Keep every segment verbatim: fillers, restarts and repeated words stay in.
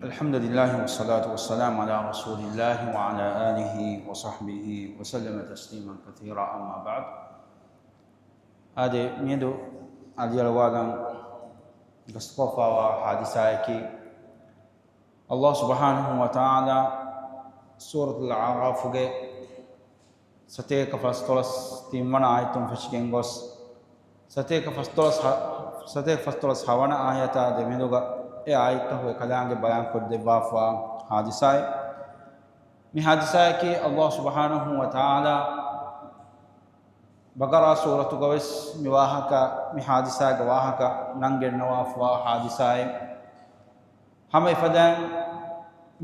الحمد لله والصلاة والسلام على رسول الله وعلى آله وصحبه وسلم تسليما كثيرا، أما بعد. އާދެ، މިއަދު އަލިއަޅުވާލަން ގަސްތުކޮށްފައިވާ ޙާދިސާއަކީ، ﷲ ސުބްޙާނަހޫ ވަތަޢާލާ ސޫރަތުލް އަޢުރާފުގެ ސަތޭކަ ފަސްދޮޅަސް ތިންވަނަ އާޔަތުން ފެށިގެން ގޮސް، ސަތޭކަ ފަސްދޮޅަސް ހަ-، ސަތޭކަ ފަސްދޮޅަސް ހަވަނަ އާޔަތާ ދެމެދުގަ އެ އާޔަތްތަކުގެ ކަލާނގެ ބަޔާން ކޮށްދެއްވާފައިވާ ޙާދިސާއެއް. މި ޙާދިސާއަކީ ﷲ ސުބްޙާނަހޫ ވަތަޢާލާ ބަޤަރާ ސޫރަތުގަ ވެސް މި ވާހަކަ، މި ޙާދިސާގެ ވާހަކަ ނަން ގެންނަވާފައިވާ ޙާދިސާއެއް. ހަމަ އެފަދައިން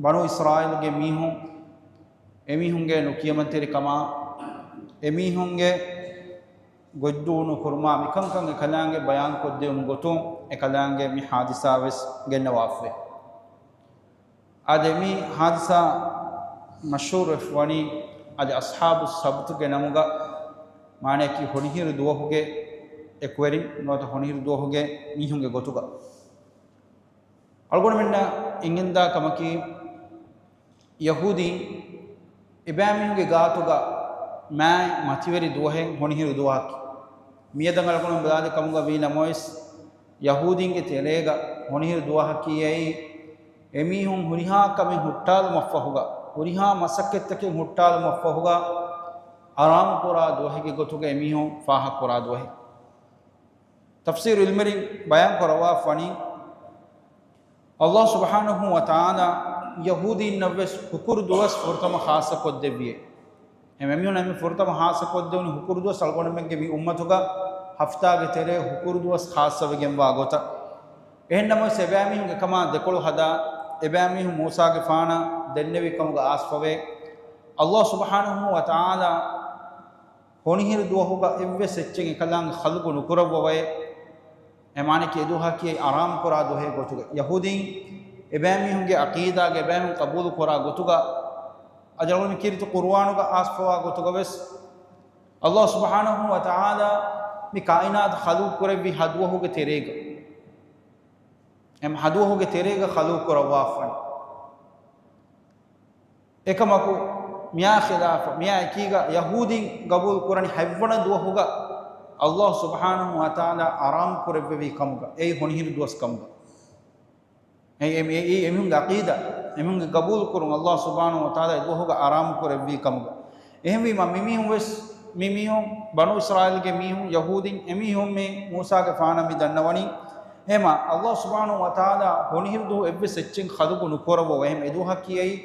ބަނޫ އިސްރާއީލުގެ މީހުން، އެމީހުންގެ ނުކިޔަމަންތެރިކަމާ، އެމީހުންގެ ގޮތްދޫ ނުކުރުމާ، މިކަންކަން އެކަލާނގެ ބަޔާން ކޮށްދެވުމުގެ ގޮތުން އެކަލާނގެ މި ޙާދިސާ ވެސް ގެންނަވާފައި. އާދެ، މި ޙާދިސާ މަޝްހޫރުވެފަ ވަނީ އަދި އަޞްޙާބު ސަބްތުގެ ނަމުގަ، މާނައަކީ ހޮނިހިރު ދުވަހުގެ އެކުވެރިން ނުވަތަ ހޮނިހިރު ދުވަހުގެ މީހުންގެ ގޮތުގަ. އަޅުގަނޑުމެންނަށް އެނގެންދާ ކަމަކީ، ޔަހޫދީން އެބައިމީހުންގެ ގާތުގަ މާތް މަތިވެރި ދުވަހެއް ހޮނިހިރު ދުވަހަކީ. މިއަދަށް އަޅުގަނޑު ބަލާލި ކަމުގަ ވީ ނަމަވެސް، ޔަހޫދީންގެ ތެރޭގަ ހޮނިހިރު ދުވަހަކީ އެއީ، އެމީހުން ހުރިހާ ކަމެއް ހުއްޓާލުމަށްފަހުގަ، ހުރިހާ މަސައްކަތްތަކެއް ހުއްޓާލުމަށްފަހުގަ، އަރާމުކުރާ ދުވަހެއްގެ ގޮތުގަ އެމީހުން ފާހަގަކުރާ ދުވަހެއް. ތަފްސީރު ޢިލްމުވެރިން ބަޔާން ކުރައްވާފަ ވަނީ، ﷲ ސުބްޙާނަހޫ ވަތަޢާލާ ޔަހޫދީންނަށްވެސް ހުކުރު ދުވަސް ފުރަތަމަ ޚާއްޞަކޮށްދެއްވިއޭ. އެހެން އެމީހުން އެންމެ ފުރަތަމަ ޚާއްޞަކޮށްދެވުނީ ހުކުރު ދުވަސް އަޅުގަނޑުމެންގެ މި އުއްމަތުގަ ހަފްތާގެ ތެރޭ ހުކުރު ދުވަސް ޚާއްޞަވެގެންވާ ގޮތަށް. އެހެން ނަމަވެސް އެބައިމީހުން އެކަމާ ދެކޮޅު ހަދާ، އެބައިމީހުން މޫސާގެފާނަށް ދެންނެވި ކަމުގަ އާސްފަވޭ. ﷲ ސުބްޙާނަހޫ ވަތަޢާލާ ހޮނިހިރު ދުވަހުގަ އެއްވެސް އެއްޗެއް އެކަލާނގެ ޚަލްޤު ނުކުރައްވަވައޭ. އެ މާނައަކީ އެ ދުވަހަކީ އަރާމުކުރާ ދުވަހެއް ގޮތުގަ. ޔަހޫދީން އެބައިމީހުންގެ ޢަޤީދާގަ އެބައިމީހުން ޤަބޫލުކުރާ ގޮތުގަ، އަދި އަޅުގަނޑު ކީރިތި ޤުރުއާނުގަ އާސްފަވާ ގޮތުގަ ވެސް، ﷲ ސުބްޙާނަހޫ ވަތަޢާލާ މި ކާއިނާތު ޚަލްޤު ކުރެއްވީ ހަ ދުވަހުގެ ތެރޭގަ. އެ ހަ ދުވަހުގެ ތެރޭގަ ޚަލްޤު ކުރައްވާފަން. އެކަމަކު، މިއާ ޚިލާފަށް، މިއާ އެކީގަ ޔަހޫދީން ގަބޫލު ކުރަނީ ހަތްވަނަ ދުވަހުގަ ﷲ ސުބްޙާނަހޫ ވަތަޢާލާ އަރާމު ކުރެއްވެވީ ކަމުގަ، އެއީ ހޮނިހިރު ދުވަސް ކަމުގަ. އެ، އެ، އެ، އެ، އެމީހުންގެ ޢަޤީދާ، އެމީހުންގެ ގަބޫލު ކުރުން ﷲ ސުބްޙާނަހޫ ވަތަޢާލާ އެ ދުވަހުގަ އަރާމު ކުރެއްވީ ކަމުގަ. އެހެންވީމަ، މިމީހުން ވެސް، މިމީހުން، ބަނޫ އިސްރާއީލްގެ މީހުން، ޔަހޫދީން، އެމީހުން މި މޫސާގެފާނަށް މި ދަންނަވަނީ، އެހެމަ، ﷲ ސުބްޙާނަހޫ ވަތަޢާލާ ހޮނިހިރު ދުވަހު އެއްވެސް އެއްޗެއް ޚަލްޤު ނުކުރައްވަވަ. އެހެމަ އެ ދުވަހަކީ އެއީ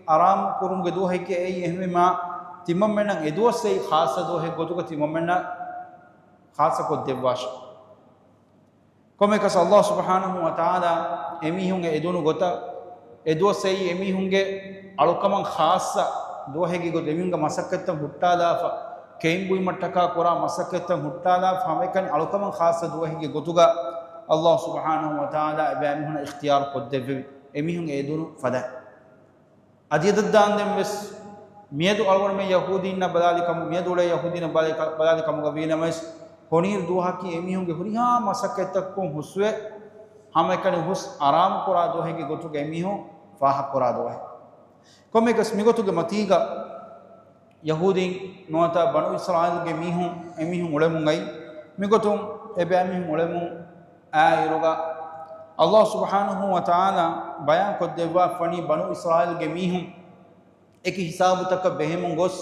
އަރާމު ކުރުމުގެ ދުވަހަކީ އެއީ. އެހެންވީމަ، ތިމަންމެންނަށް އެ ދުވަސް އެއީ ޚާއްޞަ ދުވަހެއް ގޮތުގަ ތިމަންމެންނަށް ޚާއްޞަކޮށްދެއްވާށި. ކޮންމެއަކަސް ﷲ ސުބްޙާނަހޫ ވަތަޢާލާ އެމީހުން އެ އެދުނު ގޮތަށް، އެ ދުވަސް އެއީ އެމީހުންގެ އަޅުކަމަށް ޚާއްޞަ ދުވަހެއްގެ ގޮތު، އެމީހުންގެ މަސައްކަތްތައް ހުއްޓާލާފަ، ކެއިން ބުއިމަށްޓަކާ ކުރާ މަސައްކަތްތައް ހުއްޓާލާފަ، ހަމައެކަނި އަޅުކަމަށް ޚާއްޞަ ދުވަހެއްގެ ގޮތުގަ ﷲ ސުބްޙާނަހޫ ވަތަޢާލާ އެބައިމީހުނަށް އިޚްތިޔާރު ކޮށްދެއްވެވި، އެމީހުން އެ އެދުނު ފަދައިން. އަދި އެދަށް ދާންދެން ވެސް މިއަދު އަޅުގަނޑުމެން ޔަހޫދީންނަށް ބަލާލި ކަމު، މިއަދު އުޅޭ ޔަހޫދީންނަށް ބަލާލި ކަ-، ބަލާލި ކަމުގަ ވީ ނަމަވެސް، ހޮނިހިރު ދުވަހަކީ އެމީހުންގެ ހުރިހާ މަސައްކަތްތަކުން ހުސްވެ، ހަމައެކަނި ހުސް އަރާމުކުރާ ދުވަހެއްގެ ގޮތުގަ އެމީހުން ފާހަގަކުރާ ދުވަހެއް. ކޮންމެއަކަސް މިގޮތުގެ މަތީގަ ޔަހޫދީން ނުވަތަ ބަނޫ އިސްރާއީލްގެ މީހުން، އެމީހުން އުޅެމުން އައި، މިގޮތުން އެބައިމީހުން އުޅެމުން އާއިރުގަ، ﷲ ސުބްޙާނަހޫ ވަތަޢާލާ ބަޔާން ކޮށްދެއްވާފަނީ ބަނޫ އިސްރާއީލްގެ މީހުން އެކި ހިސާބުތަކަށް ބެހެމުން ގޮސް،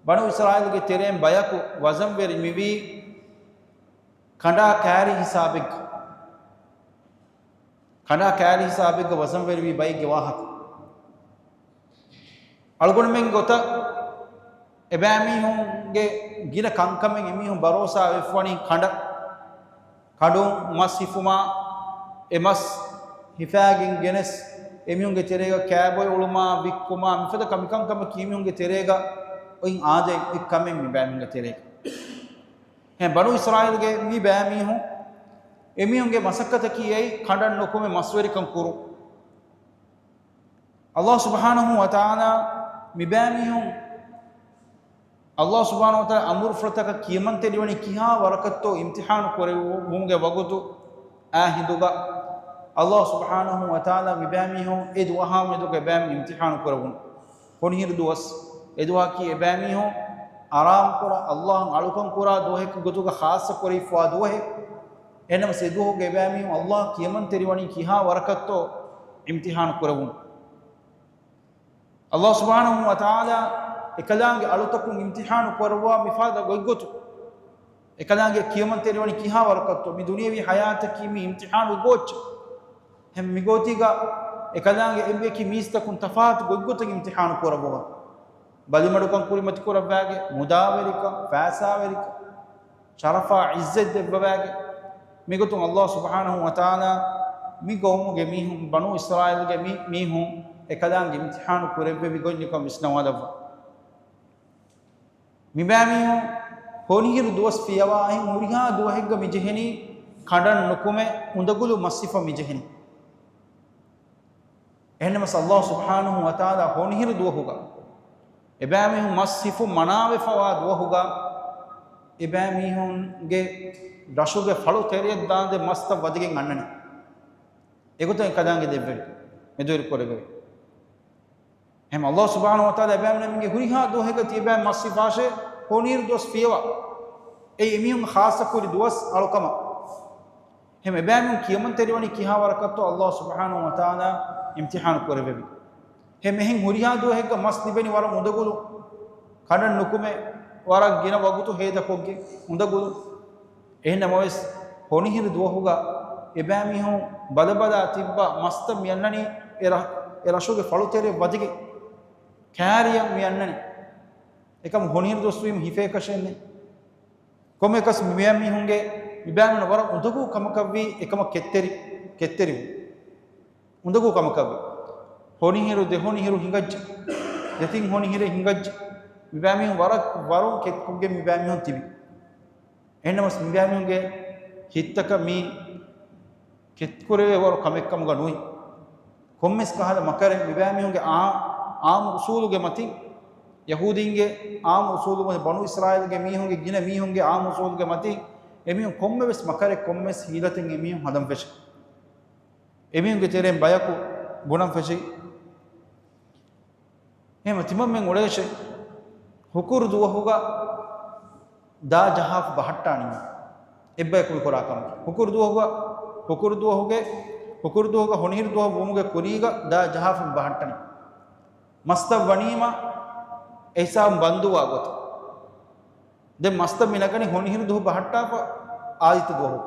ބަނޫ އިސްރާއީލްގެ ތެރެއިން ބަޔަކު ވަޒަންވެރި މިވީ ކަނޑާ ކާރި ހިސާބެއްގަ، ކަނޑާ ކާރި ހިސާބެއްގަ ވަޒަންވެރިވީ ބައެއްގެ ވާހަކަ. އަޅުގަނޑުމެން ގޮތަށް އެބައިމީހުންގެ ގިނަ ކަންކަމެއް އެމީހުން ބަރޯސާ ވެފަވަނީ ކަނޑަށް. ކަނޑުން މަސް ހިފުމާ، އެ މަސް ހިފާގެން ގެނެސް، އެމީހުންގެ ތެރޭގަ ކާބޮއި އުޅުމާ، ވިއްކުމާ، މިފަދަ ކަ-، މިކަންކަމަކީ އެމީހުންގެ ތެރޭގަ އޮތް އާދައި އޮތް ކަމެއް މި ބައިމީހުންގެ ތެރޭގަ. އެ ބަނޫ އިސްރާއީލްގެ މި ބައިމީހުން، އެމީހުންގެ މަސައްކަތަކީ އެއީ ކަނޑަށް ނުކުމެ މަސްވެރިކަން ކުރުން. ﷲ ސުބްޙާނަހޫ ވަތަޢާލާ މި ބައިމީހުން، ﷲ ސުބްޙާނަހޫ ވަތަޢާލާ އަމުރުފުޅުތަކަށް ކިޔަމަންތެރިވަނީ ކިހާ ވަރަކަށްތޯ އިމްތިޙާނު ކުރެވުމުގެ ވަގުތު އާ ހިނދުގަ، ﷲ ސުބްޙާނަހޫ ވަތަޢާލާ މިބައިމީހުން އެ ދުވަހާ މެދުގަ އެބައިމީހުން އިމްތިޙާނު ކުރެވުނު. ހޮނިހިރު ދުވަސް، އެ ދުވަހަކީ އެބައިމީހުން އަރާމުކުރާ، ﷲ އަށް އަޅުކަން ކުރާ ދުވަހެއްގެ ގޮތުގަ ޚާއްޞަ ކުރެވިފަވާ ދުވަހެއް. އެހެންނަމަވެސް އެ ދުވަހުގަ އެބައިމީހުން ﷲ ކިޔަމަންތެރިވަނީ ކިހާ ވަރަކަށްތޯ އިމްތިޙާނު ކުރެވުނު. ﷲ ސުބްޙާނަހޫ ވަތަޢާލާ އެކަލާނގެ އަޅުތަކުން އިމްތިޙާނު ކުރައްވާ މިފަދަ ގޮތްގޮތުން، އެކަލާނގެ ކިޔަމަންތެރިވަނީ ކިހާ ވަރަކަށްތޯ؟ މި ދުނިޔެވީ ޙަޔާތަކީ މި އިމްތިޙާނުގެ ގޯއްޗެއް. އެހެން މިގޯތީގަ އެކަލާނގެ އެއްވެކި މީސްތަކުން ތަފާތު ގޮތްގޮތަށް އިމްތިޙާނު ކުރައްވަވާ. ބަލިމަޑުކަން ކުރިމަތިކުރައްވާގެ، މުދާވެރިކަން، ފައިސާވެރިކަން، ޝަރަފާ ޢިއްޒަތް ދެއްވަވާގެ. މިގޮތުން ﷲ ސުބްޙާނަހޫ ވަތަޢާލާ މި ޤައުމުގެ މީހުން، ބަނޫ އިސްރާއީލްގެ މި މީހުން އެކަލާނގެ އިމްތިޙާނު ކުރެއްވެވި ގޮތް ނިކަން ވިސްނަވާލައްވާ. މިބައިމީހުން ހޮނިހިރު ދުވަސް ފިޔަވާ އެހެން ހުރިހާ ދުވަހެއްގަ މިޖެހެނީ ކަނޑަން ނުކުމެ އުނދަގުލު މަސް ހިފަ މިޖެހެނީ. އެހެންނަމަވެސް ﷲ ސުބްޙާނަހޫ ވަތަޢާލާ ހޮނިހިރު ދުވަހުގަ، އެބައިމީހުން މަސް ހިފުން މަނާވެފަވާ ދުވަހުގަ، އެބައިމީހުންގެ ރަށުގެ ފަޅު ތެރެއަށް ދާންދެ މަސްތައް ވަދެގެން އަންނަނީ. އެގޮތަށް އެކަލާނގެ ދެއްވެވި، މެދުވެރި ކުރެވެވި. އެހެން ﷲ ސުބްޙާނަހޫ ވަތަޢާލާ އެބައިމީހުންނަށް މިގެ ހުރިހާ ދުވަހެއްގަ ތިޔަބައި މަސް ހިފާށޭ، ހޮނިހިރު ދުވަސް ފިޔަވާ. އެއީ އެމީހުން ޚާއްޞަ ކުރި ދުވަސް އަޅުކަމަށް. އެހެން އެބައިމީހުން ކިޔަމަންތެރިވަނީ ކިހާ ވަރަކަށްތޯ ﷲ ސުބްޙާނަހޫ ވަތަޢާލާ އިމްތިޙާނު ކުރެއްވެވި. އެހެން އެހެން ހުރިހާ ދުވަހެއްގަ މަސް ލިބެނީ ވަރަށް އުނދަގުލު، ކަނޑަން ނުކުމެ، ވަރަށް ގިނަ ވަގުތު ހޭދަކޮށްގެން އުނދަގުލު. އެހެންނަމަވެސް ހޮނިހިރު ދުވަހުގަ އެބައިމީހުން ބަލަބަލާ ތިއްބާ މަސްތައް މި އަންނަނީ އެ ރަ-، އެ ރަށުގެ ފަޅުތެރެއަށް ވަދެގެން. ކާރިއަށް މި އަންނަނީ. އެކަމު ހޮނިހިރު ދުވަސްވީމަ ހިފޭކަށެއް ނެތް. ކޮންމެއަކަސް މިބައިމީހުންގެ، މިބައިމީހުން ވަރަށް އުނދަގޫ ކަމަކަށްވީ އެކަމަށް ކެތްތެރި، ކެތްތެރިވުން. އުނދަގޫ ކަމަކަށްވީ. ހޮނިހިރު ދެ ހޮނިހިރު ހިނގައްޖެ. ދެތިން ހޮނިހިރެއް ހިނގައްޖެ. މިބައިމީހުން ވަރަށް ވަރުން ކެތްކޮށްގެން މިބައިމީހުން ތިބި. އެހެންނަމަސް މިބައިމީހުންގެ ހިތްތަކަށް މީ ކެތްކުރެވޭ ވަރު ކަމެއްކަމުގަ ނުވި. ކޮންމެސް ކަހަލަ މަކަރެއް މިބައިމީހުންގެ އާ-، އާއްމު އުސޫލުގެ މަތިން، ޔަހޫދީންގެ އާއްމު އުސޫލު މަތިން، ބަނޫ އިސްރާއީލްގެ މީހުންގެ ގިނަ މީހުންގެ އާއްމު އުސޫލުގެ މަތިން، އެމީހުން ކޮންމެވެސް މަކަރެއް ކޮންމެސް ހީލަތެއް އެމީހުން ހަދަން ފެށި. އެމީހުންގެ ތެރެއިން ބަޔަކު ބުނަން ފެށި. އެހެން ތިމަންމެން އުޅޭށޭ، ހުކުރު ދުވަހުގަ ދާ ޖަހާފަ ބަހައްޓާނީ. އެއްބަޔަކު މި ކުރާ ކަމަކީ. ހުކުރު ދުވަހުގަ، ހުކުރު ދުވަހުގެ، ހުކުރު ދުވަހުގަ ހޮނިހިރު ދުވަހު ވުމުގެ ކުރީގަ ދާ ޖަހާފަ މި ބަހައްޓަނީ. މަސްތައް ވަނީމަ އެ ހިސާބުން ބަންދުވާ ގޮތަށް. ދެން މަސްތައް މި ނަގަނީ ހޮނިހިރު ދުވަހު ބަހައްޓާފަ އާދިއްތަ ދުވަހު.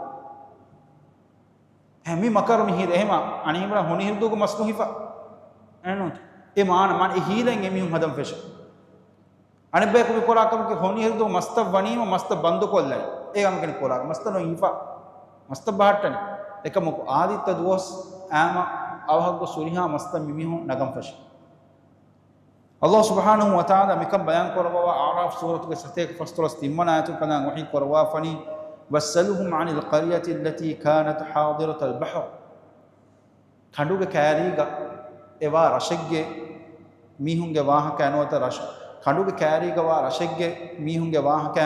އެ މި މަކަރު މި ހީލަ. އެހެމަ އަނެއް ހިމަރާ ހޮނިހިރު ދުވަހު މަސް ނުހިފަ. އެނު. އެ މާނަ، މާނަ އެ ހީލައިން އެމީހުން ހަދަން ފެށެ. އަނެއްބަޔަކު މި ކުރާ ކަމަކީ ހޮނިހިރު ދުވަހު މަސްތައް ވަނީމަ މަސްތައް ބަންދުކޮށްލައި. އޭ ކަމަކަށް ކުރާ. މަސްތައް ނުހިފަ. މަސްތައް ބަހައްޓަނީ. އެކަމަކު އާދިއްތަ ދުވަސް އާމަ އަވަހަށް ގޮސް ހުރިހާ މަސްތައް މި މީހުން ނަގަން ފެށެ. ﷲ ސުބްޙާނަހޫ ވަތަޢާލާ މިކަން ބަޔާން ކުރައްވަވާ އަޢުރާފް ސޫރަތުގެ ސަތޭކަ ފަސްދޮޅަސް ތިންވަނަ އާޔަތުން ކަލާނގެ ވަޙީ ކުރައްވާފަނީ، "وَاسْأَلْهُمْ عَنِ الْقَرْيَةِ الَّتِي كَانَتْ حَاضِرَةَ الْبَحْرِ." ކަނޑުގެ ކައިރީގަ އެވާ ރަށެއްގެ މީހުންގެ ވާހަކަ ނުވަތަ ރަށް، ކަނޑުގެ ކައިރީގަ ވާ ރަށެއްގެ މީހުންގެ ވާހަކަ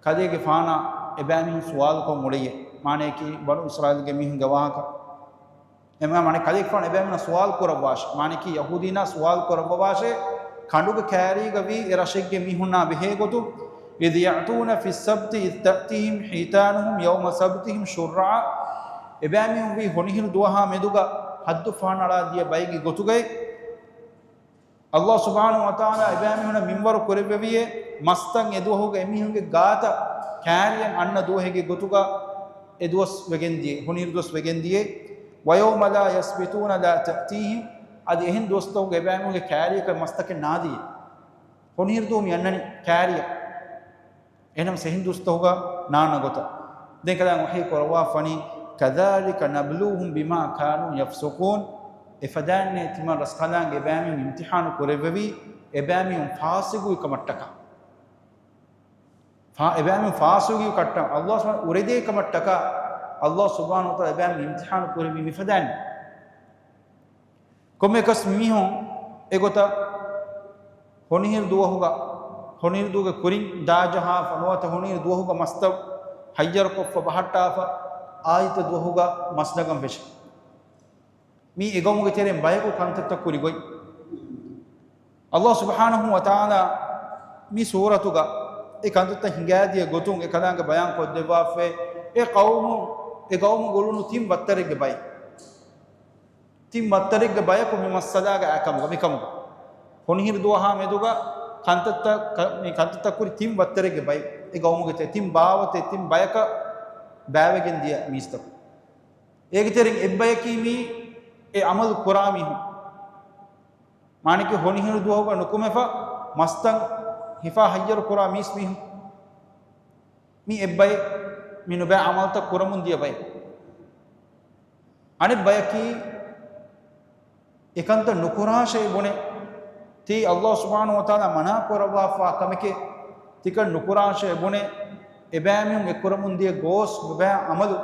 ކަލޭގެފާނާ އެބައިމީހުން ސުވާލުކޮށް އުޅެޔޭ. މާނަޔަކީ ބަނޫ އިސްރާއީލްގެ މީހުންގެ ވާހަކަ. އެމާ މާނަ ކަލޭގެފާނު އެބައިމީހުންނަށް ސުވާލު ކުރައްވާށޭ. މާނަޔަކީ ޔަހޫދީންނާ ސުވާލު ކުރައްވަވާށޭ، ކަނޑުގެ ކައިރީގަ ވީ އެ ރަށެއްގެ މީހުންނާ ބެހޭ ގޮތުން، "إِذْ يَعْدُونَ فِي السَّبْتِ إِذْ تَأْتِيهِمْ حِيتَانُهُمْ يَوْمَ صَبْتِهِمْ شُرَّعًا." އެބައިމީހުން ވީ ހޮނިހިރު ދުވަހާ މެދުގަ ހައްދު ފަހަނަޅާ ދިޔަ ބައެއްގެ ގޮތުގައި. ﷲ ސުބްޙާނަހޫ ވަތަޢާލާ އެބައިމީހުނަށް މިންވަރު ކުރެއްވެވިއޭ، މަސްތައް އެ ދުވަހުގަ އެމީހުންގެ ގާތަށް ކައިރިއަށް އަންނަ ދުވަހެއްގެ ގޮތުގަ އެ ދުވަސް ވެގެން ދިޔަ، ހޮނިހިރު ދުވަސް ވެގެން ދިޔަ. "وَيَوْمَ لَا يَسْبِتُونَ لَا تَأْتِيهِمْ." އަދި އެހެން ދުވަސްތަކުގަ އެބައިމީހުންގެ ކައިރިއަކަށް މަސްތަކެއް ނާދިޔަ. ހޮނިހިރު ދުވަހު މި އަންނަނީ ކައިރިއަށް. އެހެންނަމަ އެހެން ދުވަސްތަކުގަ ނާންނަ ގޮތަށް. ދެން ކަލާނގެ ވަޙީ ކުރައްވާފަނީ، "كَذَٰلِكَ نَبْلُوهُم بِمَا كَانُوا يَفْسُقُونَ." އެފަދައިންނޭ ތިމަން ރަސްކަލާނގެ އެބައިމީހުން އިމްތިޙާނު ކުރެއްވެވީ، އެބައިމީހުން ފާސިގުވި ކަމަށްޓަކާ. ފާ-، އެބައިމީހުން ފާސިގުވި ކަމަށްޓަކާ، ﷲ ސުބްޙާނަހޫ ވަތަޢާލާ އެބައިމީހުން އިމްތިޙާނު ކުރެއްވީ މިފަދައިން. ކޮންމެއަކަސް މީހުން އެގޮތަށް ހޮނިހިރު ދުވަހުގަ، ހޮނިހިރު ދުވަހުގެ ކުރިން ދާޖަހާފަ ނުވަތަ ހޮނިހިރު ދުވަހުގަ މަސްތައް ހައްޔަރުކޮށްފަ ބަހައްޓާފަ އާދިއްތަ ދުވަހުގަ މަސް ނަގަން ފެށި. މީ އެގައުމުގެ ތެރެއިން ބަޔަކު ކަންތައްތައް ކުރި ގޮތް. އައްލާހު ސުބްޙާނަހު ވަތަޢާލާ މި ސޫރަތުގަ އެ ކަންތައްތައް ހިނގާދިޔަ ގޮތުން އެކަލާނގެ ބަޔާން ކޮށްދެއްވާފައި، އެ ޤައުމު، އެ ޤައުމުގަ އުޅުނު ތިން ވައްތަރެއްގެ ބައެއް. ތިން ވައްތަރެއްގެ ބަޔަކު މި މައްސަލާގަ އާކަމުގަ މިކަމުގަ. ހޮނިހިރު ދުވަހާ މެދުގަ ކަންތައްތައް، ކަ-، މި ކަންތައްތައް ކުރި ތިން ވައްތަރެއްގެ ބައެއް. އެ ޤައުމުގެ ތެ-، ތިން ބާވަތެއް، ތިން ބަޔަކަށް ބައިވެގެން ދިޔަ މީސްތަކު. އޭގެ ތެރެއިން އެއްބަޔަކީ މީ އެ ޢަމަލު ކުރާ މީހުން. މާނައަކީ ހޮނިހިރު ދުވަހުގަ ނުކުމެފަ މަސްތައް ހިފާ ހައްޔަރު ކުރާ މީސް މީހުން. މީ އެއްބައެއް، މި ނުބައި ޢަމަލުތައް ކުރަމުން ދިޔަ ބައެއް. އަނެއް ބަޔަކީ އެކަންތައް ނުކުރާށޭ ބުނެ، ތީ އައްލާހު ސުބްޙާނަހު ވަތަޢާލާ މަނާ ކުރައްވާފާ ކަމެކޭ، ތިކަން ނުކުރާށޭ ބުނެ، އެބައިމީހުން އެ ކުރަމުން ދިޔަ ގޯސް ނުބައި ޢަމަލު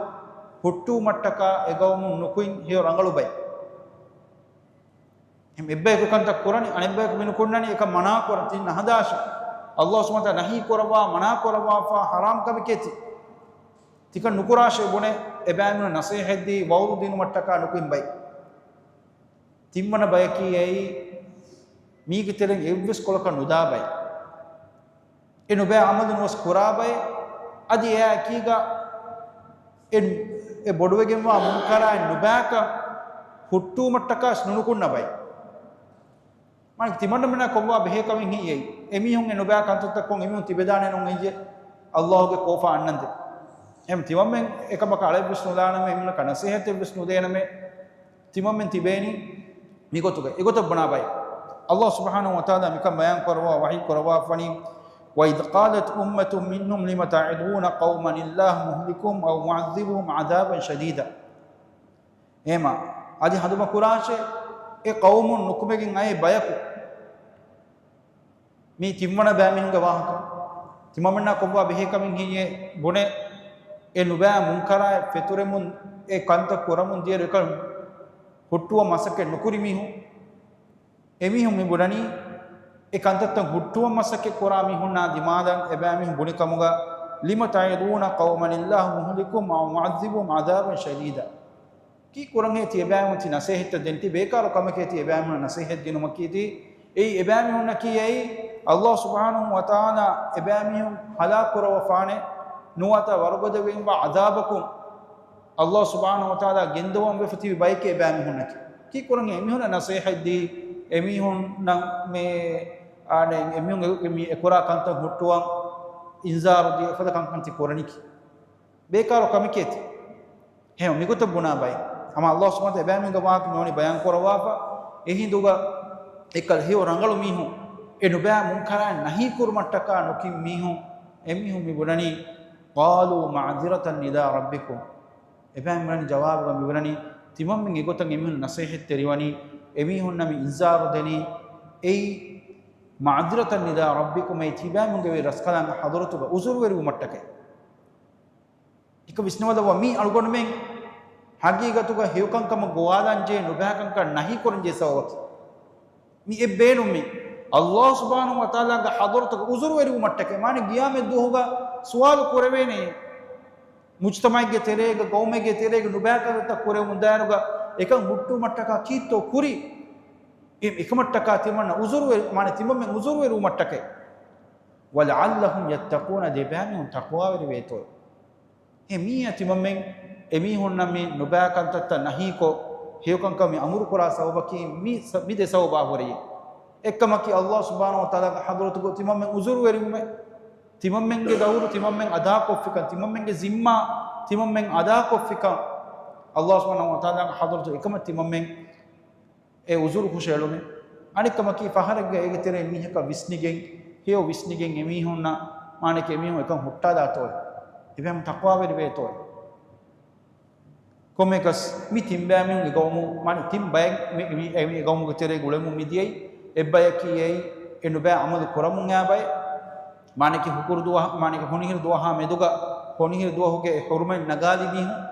ހުއްޓުވުމަށްޓަކާ އެ ޤައުމުން ނުކުތް ހެޔޮ ރަނގަޅު ބައެއް. އެހެން އެއްބަޔަކު ކަންތައް ކުރަނީ، އަނެއްބަޔަކު މި ނުކުންނަނީ، އެކަން މަނާ ކުރަން ތިން ނަހަދާށޭ. އައްލާހު ސުބްޙާނަހު ވަތަޢާލާ ނަހީ ކުރައްވާ، މަނާ ކުރައްވާފާ ޙަރާމް ކަމެކޭ ތި. ތިކަން ނުކުރާށޭ ބުނެ، އެބައިމީހުން ނަޞޭޙަތްދީ، ވަޢުޡު ދިނުމަށްޓަކާ ނުކުތް ބައެއް. ތިންވަނަ ބަޔަކީ އެއީ، މީގެ ތެރެއިން އެއްވެސް ކޮޅަކަށް ނުދާ ބައެއް. އެ ނުބައި ޢަމަލު ނުވެސް ކުރާ ބައެއް. އަދި އެއާ އެކީގަ އެ، އެ ބޮޑުވެގެންވާ މުންކަރާތް ނުބައިކަން ހުއްޓުވުމަށްޓަކާ ނުނުކުންނަ ބައެއް. މާނައަކީ ތިމަންނަމެންނާ ކޮށްވާ ބެހޭ ކަމެއް ހިއްޔައީ. އެމީހުން އެ ނުބައި ކަންތައްތައް ކޮށް އެމީހުން ތިބެދާނެ ނޫން ހެއްޔޭ؟ އައްލާހުގެ ކޯފާ އަންނަންދެން. އެހެން ތިމަންމެން އެކަމަކަށް އަޅައެއްވެސް ނުލާނަމޭ، އެމީހުންނަކަށް ނަޞޭޙަތެއްވެސް ނުދޭނަމޭ. ތިމަންމެން ތިބޭނީ މިގޮތުގަ. އެގޮތަށް ބުނާ ބައެއް. އައްލާހު ސުބްޙާނަހު ވަތަޢާލާ މިކަން ބަޔާން ކުރައްވާ ވަޙީ ކުރައްވާފަނީ، وَإِذْ قَالَتْ أُمَّةٌ مِّنْهُمْ لِمَ تَعِظُونَ قَوْمًا اللَّهُ مُهْلِكُهُمْ أَوْ مُعَذِّبُهُمْ عَذَابًا شَدِيدًا. އެހެމަ، އަދި ހަނދުމަ ކުރާށޭ، އެ ޤައުމުން ނުކުމެގެން އައޭ ބަޔަކު. މީ ތިންވަނަ ބައިމީހުންގެ ވާހަކަ. ތިމަންމެންނާ ކޮށްވާ ބެހޭ ކަމެއް ހިއްޔޭ ބުނެ، އެ ނުބައި މުންކަރާތް ފެތުރެމުން، އެ ކަންތައް ކުރަމުން ދިޔައިރު އެކަން ހުއްޓުވަން މަސައްކަތް ނުކުރި މީހުން. އެމީހުން މި ބުނަނީ، އެ ކަންތައްތައް ހުއްޓުވަން މަސައްކަތް ކުރާ މީހުންނާ ދިމާލަށް އެބައިމީހުން ބުނި ކަމުގަ، لِمَ تَعِظُونَ قَوْمًا اللَّهُ مُهْلِكُهُمْ أَوْ مُعَذِّبُهُمْ عَذَابًا شَدِيدًا. ކީއްކުރަންހޭ ތި އެބައިމީހުން ތި ނަސޭހަތް ދޭން؟ ތި ބޭކާރު ކަމެކޭ ތި އެބައިމީހުން ނަސޭހަތް ދިނުމަކީ ތި. އެއީ އެބައިމީހުންނަކީ އެއީ، އައްލާހު ސުބްޙާނަހު ވަތަޢާލާ އެބައިމީހުން ހަލާކު ކުރައްވަފާނެ، ނުވަތަ ވަރުގަދަވެގެންވާ ޢަޛާބަކުން އައްލާހު ސުބްޙާނަހު ވަތަޢާލާ ގެންދަވަން ވެފަ ތިބި ބައެކޭ އެބައިމީހުންނަކީ. ކީއްކުރަން އެމީހުންނަށް ނަސޭހަތް ދީ، އެމީހުންނަށް މޭ، އާނެ، އެމީހުން އެ، މި އެކުރާ ކަންތައް ހުއްޓުވަން އިންޒާރު ދީ، އެފަދަ ކަންކަން ތި ކުރަނީކީ. ބޭކާރު ކަމެކޭ ތި. ހެޔޮ، މިގޮތަށް ބުނާ ބައެއް. ހަމަ އައްލާހު ސުބްޙާނަހު ވަތަޢާލާ އެބައިމީހުންގެ ވާހަކަ މިވަނީ ބަޔާން ކުރައްވާފަ. އެހިނދުގަ އެކަލަ ހެޔޮ ރަނގަޅު މީހުން، އެ ނުބައި މުންކަރާތް ނަހީ ކުރުމަށްޓަކާ ނުކިން މީހުން، އެމީހުން މި ބުނަނީ، قَالُوا مَعْذِرَةً إِلَىٰ رَبِّكُمْ. އެބައިމީހުން މި ބުނަނީ ޖަވާބުގަ މި ބުނަނީ، ތިމަންމެން އެގޮތަށް އެމީހުން ނަސޭހަތްތެރިވަނީ، އެމީހުންނަށް މި އިންޒާރު ދެނީ، އެއީ مَعْذِرَةً إِلَىٰ رَبِّكُمْ، އެއީ ތިބާމެންގެ ރަސްކަލާނގެ ޙަޟްރަތުގަ ޢުޛުރުވެރިވުމަށްޓަކައި. އެކަ ވިސްނަވަލައްވާ، މީ އަޅުގަނޑުމެން ހަގީގަތުގަ ހެޔޮކަންކަމަށް ގޮވާލަންޖެހޭ ނުބައިކަންކަން ނަހީ ކުރަންޖެހޭ ސަބަބަކީ. މި އެއް ބޭނުން މި އައްލާހު ސުބްޙާނަހު ވަތަޢާލާގެ ޙަޟްރަތުގަ ޢުޛުރުވެރިވުމަށްޓަކައި. މާނަ ޤިޔާމަތް ދުވަހުގަ ސުވާލު ކުރެވޭނެ. މުޖްތަމަޢެއްގެ ތެރޭގަ، ޤައުމެއްގެ ތެރޭގަ ނުބައިކަންތައް ކުރެވުމުން ދާއިރުގަ އެކަން ހުއްޓުވުމަށްޓަކާ ކީއްތޯ ކުރީ؟ އެ، އެކަމަށްޓަކާ ތިމަންނަ ޢުޛުރުވެ-، މާނަ ތިމަންމެން ޢުޛުރުވެރިވުމަށްޓަކައި. وَلَعَلَّهُمْ يَتَّقُونَ، ދެބައިމީހުން ތަޤްވާވެރިވޭތޯ. އެ މީއަށް ތިމަންމެން އެމީހުންނަށް މި ނުބައިކަންތައްތައް ނަހީކޮށް، ހެޔޮކަންކަން މި އަމުރުކުރާ ސަބަބަކީ މި ސަ-، މި ދެ ސަބަބާ ހުރެއޭ. އެއްކަމަކީ އައްލާހު ސުބްޙާނަހު ވަތަޢާލާގެ ޙަޟްރަތުގަ ތިމަންމެން ޢުޛުރުވެރިވުމެއް، ތިމަންމެންގެ ދައުރު ތިމަންމެން އަދާކޮށްފިކަން، ތިމަންމެންގެ ޒިންމާ ތިމަންމެން އަދާކޮށްފިކަން، އައްލާހު ސުބްޙާނަހު ވަތަޢާލާގެ ޙަޟްރަތު އެކަމަށް ތިމަންމެން އެ ޢުޛުރު ހުށައެޅުމެއް. އަނެއްކަމަކީ، ފަހަރެއްގަ އޭގެ ތެރެއިން މީހަކަށް ވިސްނިގެން، ހެޔޮ ވިސްނިގެން އެމީހުންނަށް، މާނައަކީ އެމީހުން އެކަން ހުއްޓާލާތޯއޭ؟ އެބައިމީހުން ތަޤްވާވެރިވޭތޯއޭ؟ ކޮންމެއަކަސް މި ތިން ބައިމީހުން އެ ޤައުމު، މާނަ ތިން ބައެއް މި، މި، މި އެ ޤައުމުގެ ތެރޭގަ އުޅެމުން މިދިޔައީ. އެއްބަޔަކީ އެއީ އެ ނުބައި ޢަމަލު ކުރަމުން އައި ބައެއް. މާނައަކީ ހުކުރު ދުވަހަ، މާނައަކީ ހޮނިހިރު ދުވަހާ މެދުގަ، ހޮނިހިރު ދުވަހުގެ ޙުރުމަތް ނަގާލި މީހުން.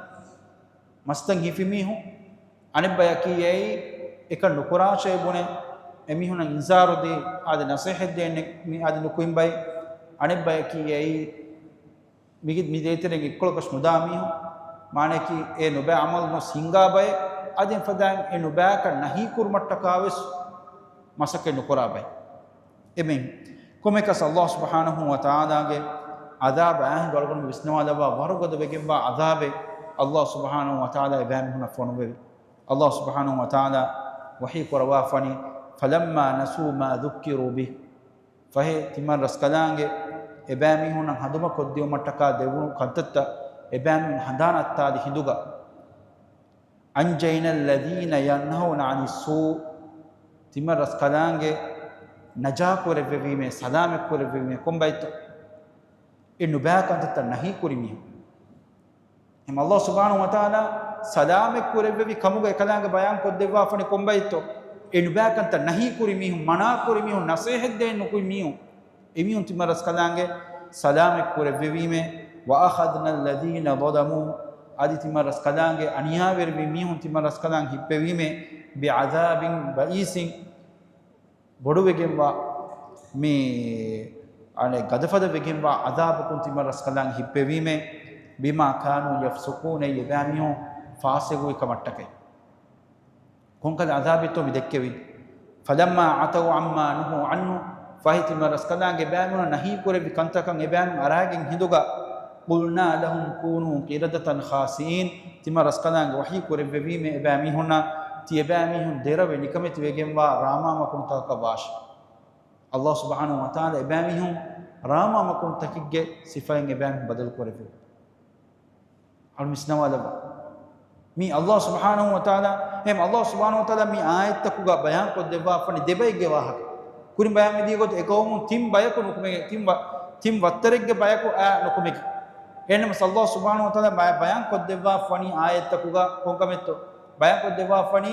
މަސްތައް ހިފި މީހުން. އަނެއް ބަޔަކީ އެއީ، އެކަން ނުކުރާށޭ ބުނެ، އެމީހުނަށް އިންޒާރު ދީ، އާދެ، ނަސޭހަތް ދޭނެ، މި އާދެ، ނުކުތް ބައެއް. އަނެއް ބަޔަކީ އެއީ، މި، މި ދޭތެރެއިން އެއްކޮޅަކަށް ނުދާ މީހުން. މާނައަކީ، އެ ނުބައި ޢަމަލު ނުވެސް ހިންގާ ބައެއް. އަދި އެފަދައިން އެ ނުބައިކަން ނަހީކުރުމަށްޓަކާވެސް މަސައްކަތް ނުކުރާ ބައެއް. އެމެން ކޮމެކަސް ﷲ ސުބްޙާނަހޫ ވަތަޢާލާގެ ޢަޛާބަށް އާހިނދު އަޅުގަނޑު ވިސްނަވާލައްވާ ވަރުގަދަ ވެގެންވާ ޢަޛާބެއް ﷲ ސުބްޙާނަހޫ ވަތަޢާލާ އެބައިމީހުންނަށް ފޮނުވެވި. ﷲ ސުބްޙާނަހޫ ވަތަޢާލާ ވަޙީ ކުރައްވާފަނީ، فَلَمَّا نَسُوا مَا ذُكِّرُوا بِهِ. ފަހެ ތިމަން ރަސްކަލާނގެ އެބައިމީހުންނަށް ހަނދުމަކޮށްދިއުމަށްޓަކާ ދެވުނު ކަންތައްތައް އެބައިމީހުން ހަނދާން އައްތާލި ހިނދުގަ، أَنْجَيْنَا الَّذِينَ يَنْهَوْنَ عَنِ السُّوءِ، ތިމަން ރަސްކަލާނގެ ނަޖާކުރެއްވެވީމޭ، ސަލާމަތްކުރެއްވެވީމޭ ކޮންބައިތޯ؟ އެ ނުބައި ކަންތައްތައް ނަހީކުރި މީހުން. އެހެން ﷲ ސުބްޙާނަހޫ ވަތަޢާލާ ސަލާމަތްކުރެއްވެވި ކަމުގަ އެކަލާނގެ ބަޔާން ކޮށްދެއްވާފަނި ކޮންބައިތޯ؟ އެ ނުބައި ކަންތައް ނަހީކުރި މީހުން، މަނާކުރި މީހުން، ނަސޭހަތްދޭން ނުކުތް މީހުން، އެމީހުން ތިމަން ރަސްކަލާނގެ ސަލާމަތްކުރެއްވެވީމޭ. وَأَخَذْنَا الَّذِينَ ظَلَمُوا، އަދި ތިމަން ރަސްކަލާނގެ އަނިޔާވެރިވި މީހުން ތިމަން ރަސްކަލާނގެ ހިއްޕެވީމޭ، بِعَذَابٍ بَئِيسٍ، ބޮޑުވެގެންވާ މި އަނެއް ގަދަފަދަ ވެގެންވާ ޢަޛާބަކުން ތިމަން ރަސްކަލާނގެ ހިއްޕެވީމޭ، بِمَا كَانُوا يَفْسُقُونَ، އެ އެބައިމީހުން ފާސިގުވި ކަމަށްޓަކައި. ކޮންކަލަ ޢަޛާބެއްތޯ މި ދެއްކެވީ؟ فَلَمَّا عَتَوْا عَمَّا نُهُوا عَنْهُ، ފަހެ ތިމަން ރަސްކަލާނގެ އެބައިމީހުންނަށް ނަހީ ކުރެއްވި ކަންތަކަށް އެބައިމީހުން އަރާގެން ހިނދުގަ، قُلْنَا لَهُمْ كُونُوا قِرَدَةً خَاسِئِينَ، ތިމަން ރަސްކަލާނގެ ވަޙީ ކުރެއްވެވީމޭ އެބައިމީހުންނަށް، ތި އެބައިމީހުން ދެރަވެ ނިކަމެތި ވެގެންވާ ރާމާ މަކުނުތަކަކަށް ވާށި. ﷲ ސުބްޙާނަހޫ ވަތަޢާލާ އެބައިމީހުން ރާމާ މަކުނުތަކެއްގެ ސިފައިން އެބައިމީހުން ބަދަލު ކުރެއްވި. އަޅު ވިސްނަވާލައްވާ. މީ ﷲ ސުބްޙާނަހޫ ވަތަޢާލާ، އެހެން ﷲ ސުބްޙާނަހޫ ވަތަޢާލާ މި އާޔަތްތަކުގަ ބަޔާން ކޮށްދެއްވާފަނި ދެބައެއްގެ ވާހަކަ. ކުރިން ބަޔާން މިދިޔަ ގޮތަށް އެ ޤައުމުން ތިން ބަޔަކު ނުކުމެގެން، ތިން ވަ-، ތިން ވައްތަރެއްގެ ބަޔަކު އާ ނުކުމެގެން. އެހެންނަމަ ﷲ ސުބްޙާނަހޫ ވަތަޢާލާ ބަ-، ބަޔާން ކޮށްދެއްވާފަނި އާޔަތްތަކުގަ ކޮންކަމެއްތޯ؟ ބަޔާން ކޮށްދެއްވާފަނީ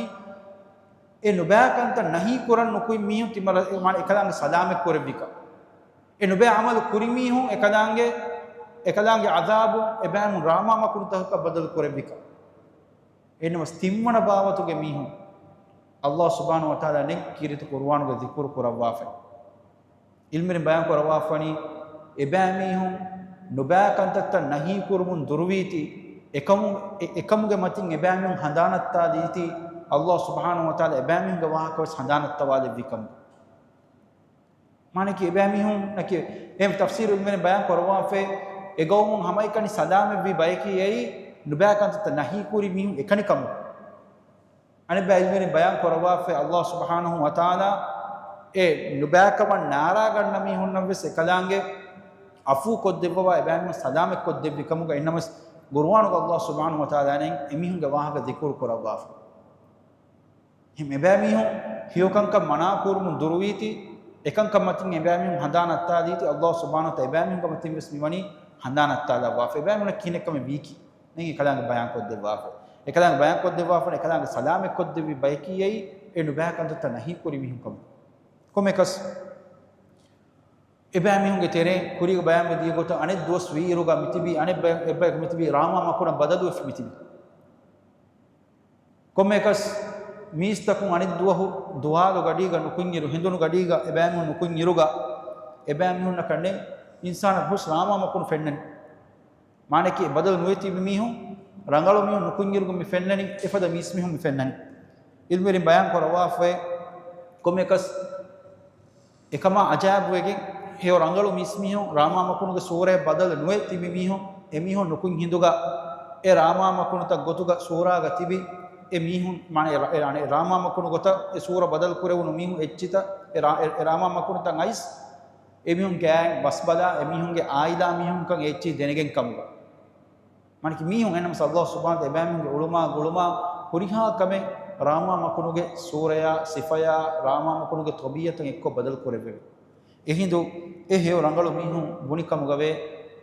އެ ނުބައި ކަންތައް ނަހީ ކުރަން ނުކުތް މީހުން ތިމަ-، މާނަ އެކަލާނގެ ސަލާމަތް ކުރެއްވިކަން. އެ ނުބައި ޢަމަލު ކުރި މީހުން އެކަލާނގެ، އެކަލާނގެ ޢަޛާބު އެބައިމީހުން ރާމާ މަކުނުތަކަކަށް ބަދަލު ކުރެއްވިކަން. އެހެންނަމަވެސް ތިންވަނަ ބާވަތުގެ މީހުން ﷲ ސުބްޙާނަހޫ ވަތަޢާލާ ނެތް ކީރިތި ޤުރުއާނުގަ ޛިކުރު ކުރައްވާފައި. ޢިލްމުވެރިން ބަޔާން ކުރައްވާފަނީ، އެބައިމީހުން ނުބައި ކަންތައްތައް ނަހީ ކުރުމުން ދުރުވީތީ، އެކަމު-، އެ-، އެކަމުގެ މަތިން އެބައިމީހުން ހަނދާނަށްތާލީތީ، ﷲ ސުބްޙާނަހޫ ވަތަޢާލާ އެބައިމީހުންގެ ވާހަކަ ވެސް ހަނދާނަށްތަވާލެއްވި ކަމުގަ. މާނައަކީ އެބައިމީހުންނަކީ، އެހެން ތަފްސީރު ޢިލްމުވެރިން ބަޔާން ކުރައްވާފައި، އެ ޤައުމުން ހަމައެކަނި ސަލާމަތްވި ބަޔަކީ އެއީ، ނުބައި ކަންތައްތައް ނަހީ ކުރި މީހުން އެކަނި ކަމުގަ. އަނެއްބައި ޢިލްމުވެރިން ބަޔާން ކުރައްވާފައި، ﷲ ސުބްޙާނަހޫ ވަތަޢާލާ އެ ނުބައިކަމަށް ނާރާގަންނަ މީހުންނަށް ވެސް އެކަލާނގެ ޢަފޫ ކޮށްދެއްވަވާ، އެބައިމީހުން ސަލާމަތް ކޮށްދެއްވި ކަމުގަ. އެހެންނަމަވެސް ޤުރުއާނުގަ ﷲ ސުބްޙާނަހޫ ވަތަޢާލާ އެމީހުންގެ ވާހަކަ ޛިކުރު ކުރައްވާފަ. އެހެން އެބައިމީހުން ހެޔޮކަންކަން މަނާ ކުރުމުން ދުރުވީތީ، އެކަންކަން މަތިން އެބައިމީހުން ހަނދާނަށްތާލީތީ، ﷲ ސުބްޙާނަހޫ ވަތަޢާލާ އެބައިމީހުންގެ މަތިން ވެސް މިވަނީ ހަނދާނަށްތާލައްވާފަ. އެބައިމީހުންނަށް ކިހިނެއްކަމެއް ވީކީ ނެތް އެކަލާނގެ ބަޔާން ކޮށްދެއްވާފަ. އެކަލާނގެ ބަޔާން ކޮށްދެއްވާފަ، އެކަލާނގެ ސަލާމަތް ކޮށްދެއްވި ބަޔަކީ އެއީ، އެ ނުބައި ކަންތައްތައް ނަހީ ކުރި މީހުން ކަމުގަ. ކޮންމެއަކަސް އެބައިމީހުންގެ ތެރެއިން ކުރީގަ ބަޔާންވެ ދިޔަ ގޮތަށް އަނެއް ދުވަސް ވީއިރުގަ މިތިބީ އަނެއް ބަޔަ-، އެއްބަޔަކު މިތިބީ ރާމާ މަކުނަށް ބަދަލުވެފަ މިތިބީ. ކޮންމެއަކަސް މީސްތަކުން އަނެއް ދުވަހު ދުވާލު ގަޑީގަ ނުކުތްއިރު، ހެނދުނު ގަޑީގަ އެބައިމީހުން ނުކުތްއިރުގަ، އެބައިމީހުންނަކަށް ނެތް އިންސާނަކު ހުސް ރާމާ މަކުނު ފެންނަނީ. މާނައަކީ އެ ބަދަލު ނުވެ ތިބި މީހުން، ރަނގަޅު މީހުން ނުކުތްއިރުގަ މި ފެންނަނީ، އެފަދަ މީސްމީހުން މި ފެންނަނީ. ޢިލްމުވެރިން ބަޔާން ކުރައްވާފައި، ކޮންމެއަކަސް އެކަމާ އަޖައިބުވެގެން ހެޔޮ ރަނގަޅު މީސްމީހުން ރާމާ މަކުނުގެ ސޫރަޔަށް ބަދަލު ނުވެ ތިބި މީހުން، އެމީހުން ނުކުތް ހިނދުގަ އެ ރާމާ މަކުނުތައް ގޮތުގަ ސޫރާގަ ތިބި އެ މީހުން، މާނަ އެ ރާ-، އެ ރާ-، އެ ރާމާ މަކުނު ގޮތަށް އެ ސޫރަ ބަދަލު ކުރެވުނު މީހުން އެއްޗިތައް އެ ރާ-، އެ، އެ ރާމާ މަކުނުތައް އައިސް އެމީހުން ގާތް ބަސްބަލާ އެމީހުންގެ އާއިލާ މީހުންކަން އެއްޗިހި ދެނެގެން ކަމުގަ. މާނައަކީ މީހުން އެހެންނަމަވެސް ﷲ ސުބްޙާނަހޫ ވަތަޢާލާ އެބައިމީހުންގެ އުޅުމާ ގުޅުމާ ހުރިހާ ކަމެއް ރާމާ މަކުނުގެ ސޫރަޔާ، ސިފަޔާ، ރާމާ މަކުނުގެ ޠަބީޢަތަށް އެއްކޮށް ބަދަލު ކުރެއްވެވި. އެހިނދު އެ ހެޔޮ ރަނގަޅު މީހުން ބުނި ކަމުގަވޭ،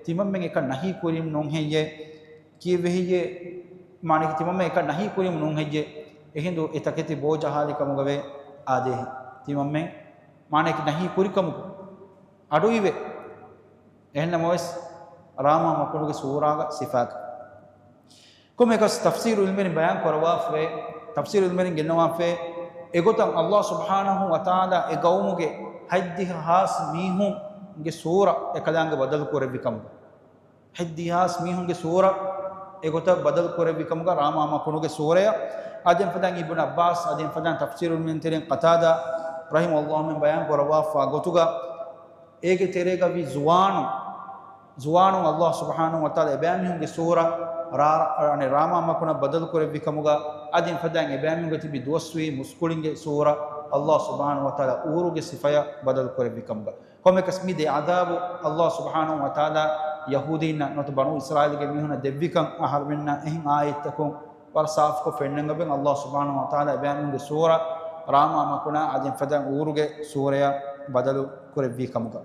ތިމަންމެން އެކަން ނަހީ ކުރީމު ނޫން ހެއްޔޭ؟ ކީއްވެ ހެއްޔޭ؟ މާނައަކީ ތިމަންމެން އެކަން ނަހީ ކުރީމު ނޫން ހެއްޔޭ؟ އެހިނދު އެ ތަކެތި ބޯ ޖަހާލި ކަމުގަވޭ އާދޭހި. ތިމަންމެން މާނައަކީ ނަހީ ކުރި ކަމުގަ އަޑުއިވޭ. އެހެންނަމަވެސް ރާމާ މަކުނުގެ ސޫރާގަ ސިފާގަ. ކޮންމެއަކަސް ތަފްސީރު ޢިލްމުވެރިން ބަޔާން ކުރައްވާފައި، ތަފްސީރު ޢިލްމުވެރިން ގެންނަވާފައި، އެގޮތަށް ﷲ ސުބްޙާނަހޫ ވަތަޢާލާ އެ ޤައުމުގެ ހަތްދިހަ ހާސް މީހުންގެ ސޫރަ އެކަލާނގެ ބަދަލު ކުރެއްވި ކަމުގަ. ހަތްދިހަ ހާސް މީހުންގެ ސޫރަ އެގޮތަށް ބަދަލު ކުރެއްވި ކަމުގަ ރާމާ މަކުނުގެ ސޫރަޔަށް. އަދި އެފަދައިން އިބްނު ޢައްބާސް، އަދި އެފަދައިން ތަފްސީރު ޢިލްމުވެރިން ތެރެއިން ޤަތާދާ ރަޙިމަހުﷲ މި ބަޔާން ކުރައްވާފަ ގޮތުގަ، އޭގެ ތެރޭގަ ވި ޒުވާނު، ޒުވާނުން ﷲ ސުބްޙާނަހޫ ވަތަޢާލާ އެބައިމީހުންގެ ސޫރަ ރާ-، އަނެއް ރާމާ މަކުނަށް ބަދަލު ކުރެއްވި ކަމުގަ، އަދި އެފަދައިން އެބައިމީހުންގެ ތިބި ދުވަސްވީ މުސްކުޅިންގެ ސޫރަ ﷲ ސުބްޙާނަހޫ ވަތަޢާލާ އޫރުގެ ސިފަޔަށް ބަދަލު ކުރެއްވި ކަމުގަ. ކޮންމެއަކަސް މި ދެ ޢަޛާބު ﷲ ސުބްޙާނަހޫ ވަތަޢާލާ ޔަހޫދީންނަށް ނުވަތަ ބަނޫ އިސްރާއީލުގެ މީހުންނަށް ދެއްވިކަން އަހަރުމެންނަށް އެހެން އާޔަތްތަކުން ވަރަށް ސާފުކޮށް ފެންނަން އެބަ ﷲ ސުބްޙާނަހޫ ވަތަޢާލާ އެބައިމީހުންގެ ސޫރަ ރާމާ މަކުނާ އަދި އެފަދައިން އޫރުގެ ސޫރަޔަށް ބަދަލު ކުރެއްވި ކަމުގަ.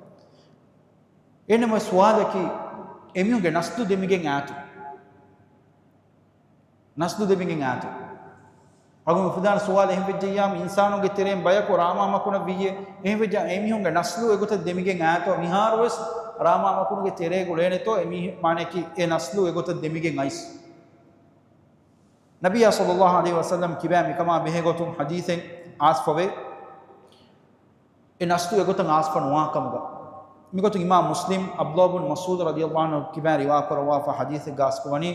އެހެންނަމަވެސް ސުވާލަކީ، އެމީހުންގެ ނަސްލު ދެމިގެން އާތު؟ ނަސްލު ދެމިގެން އާތު؟ އަޅުގަނޑު އުފުދާނެ ސުވާލު، އެހެން ވެއްޖެއްޔާ މި އިންސާނުންގެ ތެރެއިން ބަޔަކު ރާމާ މަކުނަށް ވިއްޔޭ؟ އެހެން ވެއްޖެއްޔާ އެމީހުންގެ ނަސްލު އެގޮތަށް ދެމިގެން އާތޯ؟ މިހާރުވެސް ރާމާ މަކުނުގެ ތެރޭގަ އުޅޭނެތޯ އެމީ-، މާނައަކީ އެ ނަސްލު އެގޮތަށް ދެމިގެން އައިސް؟ ނަބިއްޔާ ޞައްލައްލާހު ޢަލައިހި ވަސައްލަމް ކިބާ މިކަމާ ބެހޭ ގޮތުން ޙަދީޘެއް އާސްފަވޭ. އެ ނަސްލު އެގޮތަށް އާސްފަ ނުވާ ކަމުގަ. މިގޮތުން އިމާމް މުސްލިމް، ޢަބްދުﷲ ބިން މަސްޢޫދު ރަޟިޔައްލާހު ޢަންހު ކިބާ ރިވާ ކުރައްވާފަ ޙަދީޘެއްގަ އާސްކުވަނީ،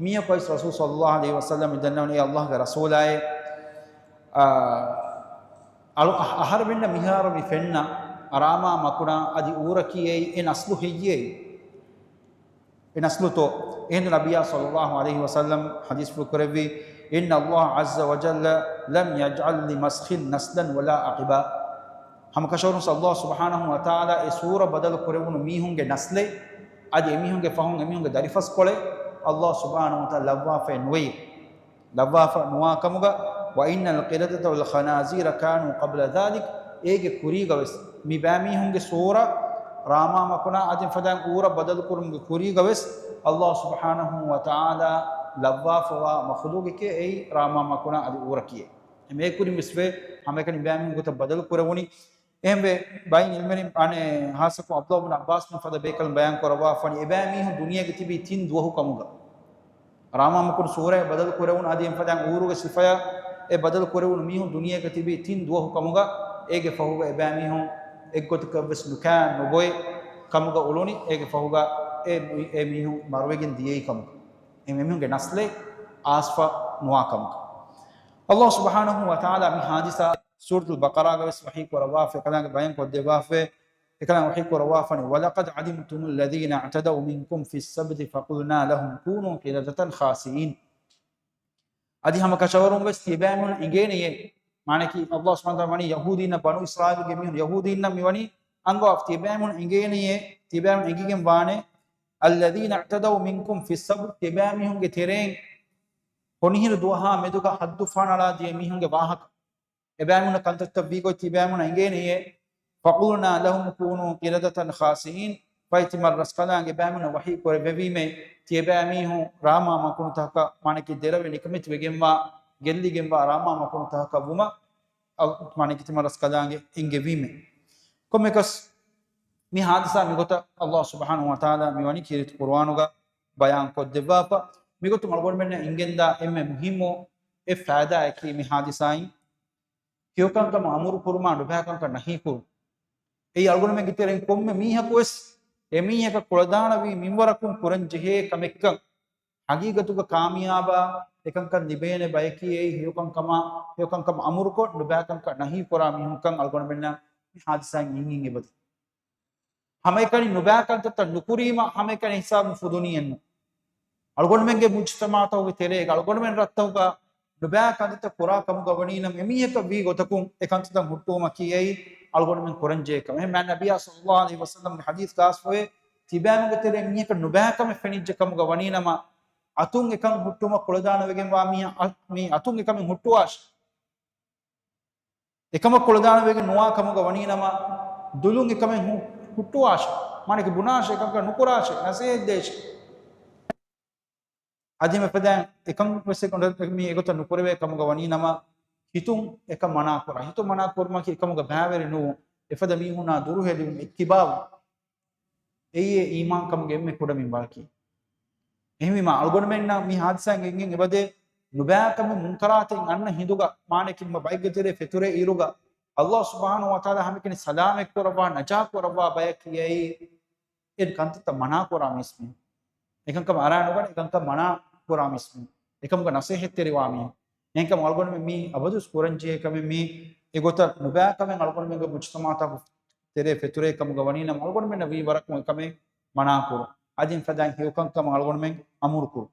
މީހަކު އައިސް ރަސޫލު ޞައްލައްލާހު ޢަލައިހި ވަސައްލަމް ދަންނަވަނީ، އެ ﷲގެ ރަސޫލާއޭ، އަ-، އަޅު-، އަ-، އަހަރެމެންނަށް މިހާރު މި ފެންނަ ރާމާ މަކުނާ އަދި އޫރަކީ އެއީ އެ ނަސްލު ހެއްޔޭ؟ އެ ނަސްލުތޯ؟ އެހިނދު ނަބިއްޔާ ޞައްލައްލާހު ޢަލައިހި ވަސައްލަމް ޙަދީޘްފުޅު ކުރެއްވީ، إن الله عز وجل لم يجعل لمسخ نسلا ولا عقبا. ހަމަކަށަވަރުން ﷲ ސުބްޙާނަހޫ ވަތަޢާލާ އެ ސޫރަ ބަދަލު ކުރެވުނު މީހުންގެ ނަސްލެއް، އަދި އެމީހުންގެ ފަހުން އެމީހުންގެ ދަރިފަސްކޮޅެއް ﷲ ސުބްޙާނަހޫ ވަތަޢާލާ ލައްވާފައެއް ނުވެޔޭ. ލައްވާފަ ނުވާ ކަމުގަ، وإن القردة والخنازير كانوا قبل ذلك، އޭގެ ކުރީގަވެސް މި ބައިމީހުންގެ ސޫރަ ރާމާ މަކުނާ އަދި އެފަދައިން އޫރަށް ބަދަލުކުރުމުގެ ކުރީގަވެސް ﷲ ސުބްޙާނަހޫ ވަތަޢާލާ ލައްވާފަވާ މަޚުލޫޤެކޭ އެއީ ރާމާ މަކުނާ އަދި އޫރަކީ. އެ މޭ ކުރިން ވެސް ވޭ ހަމައެކަނި ބައިމީހުން ގޮތަށް ބަދަލު ކުރެވުނީ. އެހެންވެ، ބައިން ޢިލްމުވެރިން، އަނެއް، ޚާއްޞަކޮށް ޢަބްދުﷲ ބިން ޢައްބާސް މި ފަދަ ބޭކަލުން ބަޔާން ކުރައްވާފަނީ، އެބައިމީހުން ދުނިޔޭގަ ތިބީ ތިން ދުވަހު ކަމުގަ. ރާމާ މަކުނު ސޫރައެއް ބަދަލު ކުރެވުނު އަދި އެފަދައިން އޫރުގެ ސިފަޔަށް އެ ބަދަލު ކުރެވުނު މީހުން ދުނިޔޭގަ ތިބީ ތިން ދުވަހު ކަމުގަ، އޭގެ ފަހުގަ އެބައިމީހުން އެއްގޮތަކަށްވެސް ނުކާ ނުބޮއެ ކަމުގަ އުޅުނީ، އޭގެ ފަހުގަ އެ މީ-، އެ މީހުން މަރުވެގެން ދިޔައީ ކަމުގަ. އެ މީހުންގެ ނަސްލެއް އާސްފަ ނުވާ ކަމުގަ. ﷲ ސުބްޙާނަހޫ ވަތަޢާލާ މި ޙާދިސާ ސޫރަތުލް ބަޤަރާގަ ވެސް ވަޙީ ކުރައްވާފަ އެކަލާނގެ ބަޔަން ކޮށްދެއްވާފަ، އެކަލާނގެ ވަޙީ ކުރައްވާފަނީ، ولقد علمتم الذين اعتدوا منكم في السبت فقلنا لهم كونوا قردة خاسئين. އަދި ހަމަ ކަށަވަރުން ވެސް ތިޔަބައިމީހުން އެނގޭނެޔޭ. މާނައަކީ، ﷲ ސުބްޙާނަހޫ ވަތަޢާލާ ވަނީ ޔަހޫދީންނަށް، ބަނޫ އިސްރާއީލުގެ މީހުން ޔަހޫދީންނަށް މިވަނީ އަންގަވާފަ، ތިޔަބައިމީހުން އެނގޭނެޔޭ، ތިޔަބައިމީހުން އެނގިގެން ވާނެ، الذين اعتدوا منكم في السبت، ތިޔަބައިމީހުންގެ ތެރެއިން ކޮނިހިރު ދުވަހާ މެދުގަ ޙައްދު ފަނަޅާ ދިޔަ މީހުންގެ ވާހަކަ. އެބައިމީހުންނަށް ކަންތައްތައް ވީގޮތް ތިބައިމީހުންނަށް އެނގޭނެޔޭ. فقلنا لهم كونوا قردة خاسئين. ފައިތިމަ ރަސްކަލާނގެ ބައިމީހުންނަށް ވަޙީ ކުރެއްވެވީމޭ، ތިޔަބައިމީހުން ރާމާ މަކުނުތަކަކަށް، މާނައަކީ ދެރަވެ ނިކަމެތިވެގެންވާ، ގެއްލިގެންވާ ރާމާ މަކުނުތަކަކަށް ވުމަށް، އަ، މާނައަކީ ތިމަ ރަސްކަލާނގެ އެންގެވީމޭ. ކޮންމެއަކަސް މި ޙާދިސާ މިގޮތަށް ﷲ ސުބްޙާނަހޫ ވަތަޢާލާ މިވަނީ ކީރިތި ޤުރުއާނުގަ ބަޔާން ކޮށްދެއްވާފަ. މިގޮތުން އަޅުގަނޑުމެންނަށް އެނގެންދާ އެންމެ މުހިއްމު އެއް ފައިދާއަކީ މި ޙާދިސާއިން ހެޔޮކަންކަމަށް އަމުރު ކުރުމާ ނުބައިކަންކަން ނަހީ ކުރުން. އެއީ އަޅުގަނޑުމެންގެ ތެރެއިން ކޮންމެ މީހަކުވެސް އެމީހަކަށް ކުޅަދާނަވީ މިންވަރަކުން ކުރަންޖެހޭ ކަމެއްކަން. ހަގީގަތުގަ ކާމިޔާބާ އެކަންކަން ލިބޭނެ ބަޔަކީ އެއީ ހެޔޮކަންކަމާ، ހެޔޮކަންކަމަށް އަމުރުކޮށް ނުބައިކަންކަން ނަހީ ކުރާ މީހުންކަން އަޅުގަނޑުމެންނަށް މި ޙާދިސާއިން އެނގެން އެބަދޭ. ހަމައެކަނި ނުބައި ކަންތައްތައް ނުކުރީމަ ހަމައެކަނި ހިސާބުން ފުދުނީއެއްނު. އަޅުގަނޑުމެންގެ މުޖްތަމަޢުތަކުގެ ތެރޭގަ އަޅުގަނޑުމެން ރަށްތަކުގަ ނުބައި ކަންތައްތައް ކުރާ ކަމުގަ ވަނީނަމަ އެމީހަކަށް ވީ ގޮތަކުން އެ ކަންތައްތައް ހުއްޓުވުމަކީ އެއީ އަޅުގަނޑުމެން ކުރަންޖެހޭ ކަމެއް. އެހެންމެ ނަބިއްޔާ ޞައްލައްލާހު ޢަލައިހި ވަސައްލަމްގެ ޙަދީޘް ގާސްފުވޭ ތިބައިމީހުންގެ ތެރޭ މީހަކަށް ނުބައި ކަމެއް ފެނިއްޖެ ކަމުގަ ވަނީނަމަ އަތުން އެކަން ހުއްޓުވުމަށް ކުޅަދާނަވެގެންވާ މީހާ އަ-، މީ އަތުން އެކަމެއް ހުއްޓުވާށި. އެކަމަށް ކުޅަދާނަވެގެން ނުވާ ކަމުގަ ވަނީނަމަ، ދުލުން އެކަމެއް ހު-، ހުއްޓުވާށޭ. މާނައަކީ ބުނާށޭ، އެކަންކަން ނުކުރާށޭ، ނަސޭހަތް ދޭށޭ. އަދި މިފަދައިން އެކަން ވެސް އެކަން މި އެގޮތަށް ނުކުރެވޭ ކަމުގަ ވަނީނަމަ، ހިތުން އެކަން މަނާ ކުރާ. ހިތުން މަނާ ކުރުމަކީ އެކަމުގަ ބައިވެރި ނުވުން. އެފަދަ މީހުނާ ދުރުހެލިވުން، އެއްކިބާވުން. އެއީ އީމާންކަމުގެ އެންމެ ކުޑަ މިންވަރަކީ. އެހެންވީމާ، އަޅުގަނޑުމެންނަށް މި ޙާދިސާއިން އެނގެން އެބަދޭ، ނުބައިކަމެއް މުންކަރާތެއް އަންނަ ހިނދުގަ، މާނައަކީ ބައެއްގެ ތެރޭ ފެތުރޭ އިރުގަ، ﷲ ސުބްޙާނަހޫ ވަތަޢާލާ ހަމައެކަނި ސަލާމަތް ކުރައްވާ، ނަޖާ ކުރައްވާ ބަޔަކީ އެއީ، އެ ކަންތައްތައް މަނާ ކުރާ މީސްމީހުން. އެކަންކަމަށް އަރާ ނުގަނެ، އެކަންކަން މަނާ ކުރާ މީސްމީހުން. އެކަމުގަ ނަސޭހަތްތެރިވާ މީހުން. އެހެންކަމުން އަޅުގަނޑުމެން މީ އަބަދުވެސް ކުރަންޖެހޭ ކަމެއް. މީ އެގޮތަށް ނުބައި ކަމެއް އަޅުގަނޑުމެންގެ މުޖުތަމަޢުތަކު ތެރޭ ފެތުރޭ ކަމުގަ ވަނީނަމަ، އަޅުގަނޑުމެންނަށް ވީ ވަރަކުން އެކަމެއް މަނާކުރުން. އަދި އެފަދައިން ހެޔޮކަންކަމަށް އަޅުގަނޑުމެން އަމުރުކުރުން.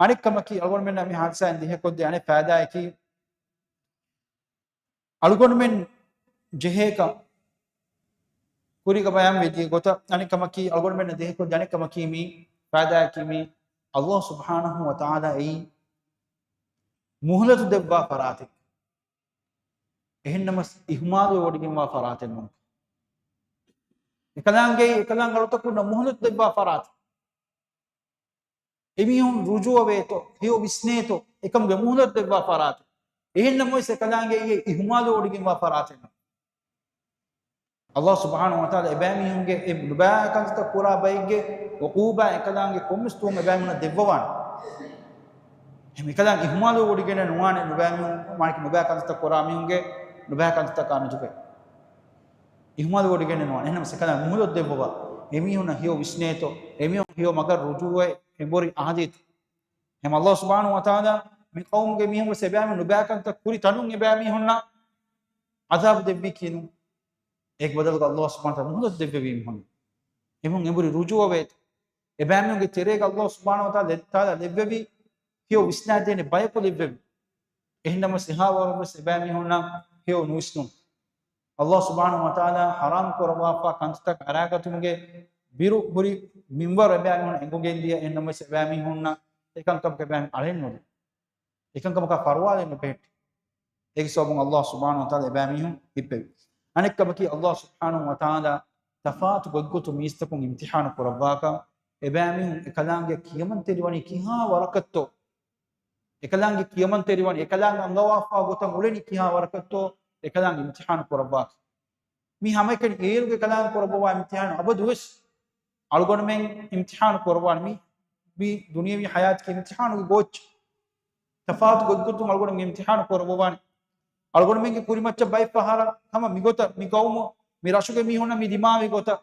އަނެއް ކަމަކީ، އަޅުގަނޑުމެންނަށް މި ހާދިސާއިން ދިހަކޮށްދޭ އަނެއް ފައިދާއަކީ، އަޅުގަނޑުމެން ޖެހޭކަން ކުރީގަ ބަޔާން ވެއްޖެ ގޮތަށް އަނެއް ކަމަކީ، އަޅުގަނޑުމެންނަށް ދިހަކޮށްދޭ އަނެއް ކަމަކީ، މި ފައިދާއަކީ މި ﷲ ސުބްޙާނަހޫ ވަތަޢާލާ އެއީ މުހުލަތު ދެއްވާ ފަރާތެއް. އެހެންނަމަސް އިހުމާލުވެވޮޑިގެންވާ ފަރާތެއް ނޫން. އެކަލާނގެ، އެކަލާނގެ އަޅުތަކުންނަށް މުހުލަތު ދެއްވާ ފަރާތެއް. އެމީހުން ރުޖޫޢަވޭތޯ، ހެޔޮ ވިސްނޭތޯ، އެކަމުގެ މުހުލަތު ދެއްވާ ފަރާތެއް. އެހެންނަމަވެސް އެކަލާނގެ އިހުމާލުވެވޮޑިގެންވާ ފަރާތެއް. ﷲ ސުބްޙާނަހޫ ވަތަޢާލާ އެބައިމީހުންގެ އެ ނުބައި ކަންތައްތައް ކުރާ ބައެއްގެ ޢުޤޫބާ އެކަލާނގެ ކޮންމެސް ދުވަހު އެބައިމީހުންނަށް ދެއްވަވާނެ. އެހެން އެކަލާނގެ އިހުމާލުވެވޮޑިގެން ނުވާނެ ނުބައިމީހުން، މާނައަކީ ނުބައި ކަންތައްތައް ކުރާ މީހުންގެ ނުބައި ކަންތައްތަކާ މެދުގައި. އިހުމާލުވެވޮޑިގެން ނުވާނެ. އެހެންނަމަވެސް އެކަލާނގެ މުހުލަތު ދެއްވަވާ، އެމީހުންނަށް ހެޔޮ ވިސްނޭތޯ، އެމީހުން ހެޔޮ މަގަށް ރުޖޫޢަވެ އެނބުރި އަހަދީތު. އެހެން ﷲ ސުބްޙާނަހޫ ވަތަޢާލާ މި ޤައުމުގެ މީހުން ވެސް އެބައިމީހުން ނުބައި ކަންތައް ކުރި ތަނުން އެބައިމީހުންނަށް ޢަޛާބު ދެއްވީކީ ނޫން. އޭގެ ބަދަލުގަ ﷲ ސުބްޙާނަހޫ ވަތަޢާލާ މުހުލަތު ދެއްވެވީ މީހުން. އެމީހުން އެނބުރި ރުޖޫޢަވޭތޯ. އެބައިމީހުންގެ ތެރޭގަ ﷲ ސުބްޙާނަހޫ ވަތަޢާލާ ލެއްވެވީ ހެޔޮ ވިސްނާދޭނެ ބަޔަކު ލެއްވެވީ. އެހެންނަމަވެސް އެހާވަރުން ވެސް އެބައިމީހުންނަށް ހެޔޮ ނުވިސްނުން. ﷲ ސުބްޙާނަހޫ ވަތަޢާލާ ޙަރާމް ކުރައްވާފާ ކަންތައްތައް އަރާގަތުމުގެ ބިރު ހުރި މިންވަރު އެބައިމީހުން އެނގުގެން ދިޔަ. އެހެންނަމަވެސް އެބައިމީހުންނަށް އެކަންކަމަކަށް އެބައިމީހުން އަޅެއް ނުލި. އެކަންކަމަކާ ފަރުވާލެއް ނުބެހެއްޓި. އޭގެ ސަބަބުން ﷲ ސުބްޙާނަހޫ ވަތަޢާލާ އެބައިމީހުން ހިއްޕެވި. އަނެއް ކަމަކީ، ﷲ ސުބްޙާނަހޫ ވަތަޢާލާ ތަފާތު ގޮތްގޮތުން މީސްތަކުން އިމްތިޙާނު ކުރައްވާކަން، އެބައިމީހުން އެކަލާނގެ ކިޔަމަންތެރިވަނީ ކިހާ ވަރަކަށްތޯ، އެކަލާނގެ ކިޔަމަންތެރިވަނީ، އެކަލާނގެ އަންގަވާފާ ގޮތަށް އުޅެނީ ކިހާ ވަރަކަށްތޯ، އެކަލާނގެ އިމްތިޙާނު ކުރައްވާކަން. މި ހަމައެކަނި އޭރުގެ ކަލާނގެ ކުރައްވަވާ އިމްތިޙާނު އަބަދުވެސް އަޅުގަނޑުމެން އިމްތިޙާނު ކުރައްވާނެ. މި، މި ދުނިޔެވީ ޙަޔާތަކީ އިމްތިޙާނުގެ ގޯއްޗެއް. ތަފާތު ގޮތްގޮތުން އަޅުގަނޑުމެން އިމްތިޙާނު ކުރައްވަވާނެ. އަޅުގަނޑުމެންގެ ކުރިމައްޗަށް ބައެއް ފަހަރަށް ހަމަ މިގޮތަށް މި ޤައުމު، މި ރަށުގެ މީހުންނަށް މި ދިމާވި ގޮތަށް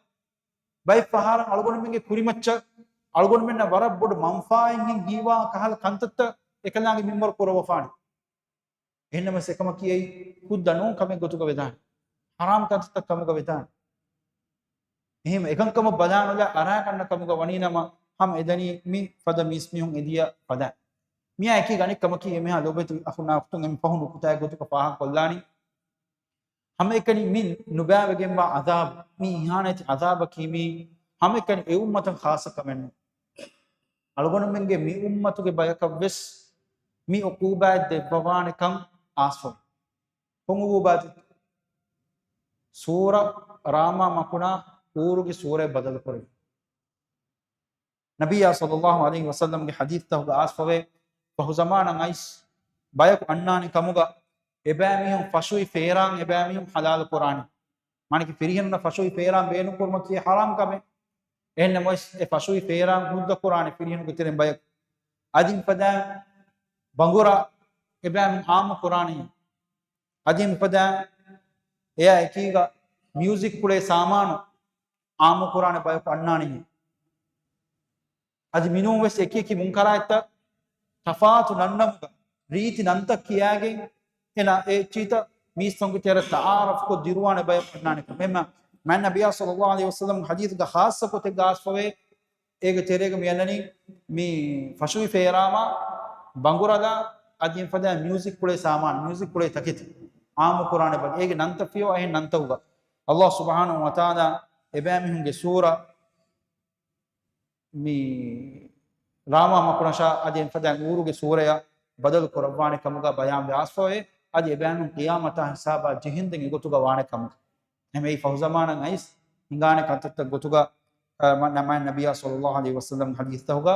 ބައެއް ފަހަރަށް އަޅުގަނޑުމެންގެ ކުރިމައްޗަށް އަޅުގަނޑުމެންނަށް ވަރަށް ބޮޑު މަންފާއެއް ހިން ހީވާ ކަހަލަ ކަންތައްތައް އެކަލާނގެ މިންވަރު ކުރައްވަފާނެ. އެހެންނަމަވެސް އެކަމަކީ އެއީ ކުށް ދަނޫން ކަމެއް ގޮތުގަ ވެދާނެ. ޙަރާމް ކަންތައްތައް ކަމުގަ ވެދާނެ. އެހެން އެކަންކަމަށް ބަލާނުލާ އަރާގަންނަ ކަމުގަ ވަނީނަމަ، ހަމަ އެދަނީ މި ފަދަ މީސްމީހުން އެދިޔަ ފަދަ. މިއާ އެކީ ގަނެ ކަމަކީ އެމެހާ ލޯބިވެތި އަޚުންނާ އުޚްތުން އެންމެ ފަހުން ނުކުތާއެއް ގޮތުގަ ފާހަގަކޮށްލާނީ. ހަމައެކަނި މި ނުބައިވެގެންވާ ޢަޛާބު، މި އިހާނެތި ޢަޛާބަކީ މީ ހަމައެކަނި އެ އުއްމަތަށް ޚާއްޞަ ކަމެއް ނޫން. އަޅުގަނޑުމެންގެ މި އުއްމަތުގެ ބަޔަކަށްވެސް މި ޢުޤޫބާތް ދެއްވަވާނެކަން އާސްފަވޭ. ކޮން ޢުޤޫބާތެއް؟ ސޫރަ ރާމާ މަކުނާ ހޫރުގެ ސޫރައަށް ބަދަލުކުރެވި. ނަބިއްޔާ ޞައްލައްލާހު ޢަލައިހި ވަސައްލަމްގެ ޙަދީޘްތަކުގަ އާސްފަވޭ، ފަހު ޒަމާނަށް އައިސް ބަޔަކު އަންނާނެ ކަމުގަ އެބައިމީހުން ފަށުވި ފޭރާން އެބައިމީހުން ޙަލާލު ކުރާނެ. މާނައަކީ ފިރިހެނުންނަށް ފަށުވި ފޭރާން ބޭނުންކުރުމަކީ ޙަރާމް ކަމެއް. އެހެންނަމަވެސް އެ ފަށުވި ފޭރާން ހުއްދަ ކުރާނެ ފިރިހެނުންގެ ތެރެއިން ބަޔަކު. އަދި މިފަދައިން ބަނގުރާ އެބައިމީހުން ޢާއްމު ކުރާނެ. އަދި މިފަދައިން އެއާ އެކީގަ މިއުޒިކް ކުޅޭ ސާމާނު ޢާއްމު ކުރާނެ ބަޔަކު އަންނާނެ. އަދި މިނޫން ވެސް އެކި އެކި މުންކަރާތްތައް ތަފާތު ނަންނަމުގަ ރީތި ނަންތައް ކިޔާގެން އޭނާ އެ އެއްޗިހިތައް މީސްތަކުންގެ ތެރެއަށް ތަޢާރަފްކޮށް ދިރުވާނެ ބަޔަކު އަންނާނެ ކަމަށް. މާތް ނަބިއްޔާ ޞައްލައްލާހު ޢަލައިހި ވަސައްލަމް ޙަދީޘްގަ ޚާއްޞަ ގޮތެއްގަ އާސްފަވޭ، އޭގެ ތެރޭގަ މި އަންނަނީ މި ފަށުވި ފޭރާމާ ބަނގުރަލާ އަދި އެފަދަ މިއުޒިކް ކުޅޭ ސާމާނު، މިއުޒިކް ކުޅޭ ތަކެތި ޢާއްމު ކުރާނެ ބައި. އޭގެ ނަންތައް ފިޔަވާ އެހެން ނަންތަކުގަ ﷲ ސުބްޙާނަހޫ ވަތަޢާލާ އެބައިމީހުންގެ ސޫރަ މި ރާމާ މަކުނަށާ އަދި އެފަދަ ހޫރުގެ ސޫރަޔަށް ބަދަލު ކުރައްވާނެ ކަމުގަ ބަޔާންވެ އާސްފަވޭ. އަދި އެބައިމީހުން ޤިޔާމަތާ ހިސާބާ ޖެހިންދެން އެގޮތުގަ ވާނެ ކަމުގަ. އެހެން އެއީ ފަހު ޒަމާނަށް އައިސް ހިނގާނެ ކަންތައްތައް ގޮތުގަ، އަ، މަ-، ނަ-، މާތް ނަބިއްޔާ ޞައްލައްލާހު ޢަލައިހި ވަސައްލަމް ޙަދީޘްތަކުގަ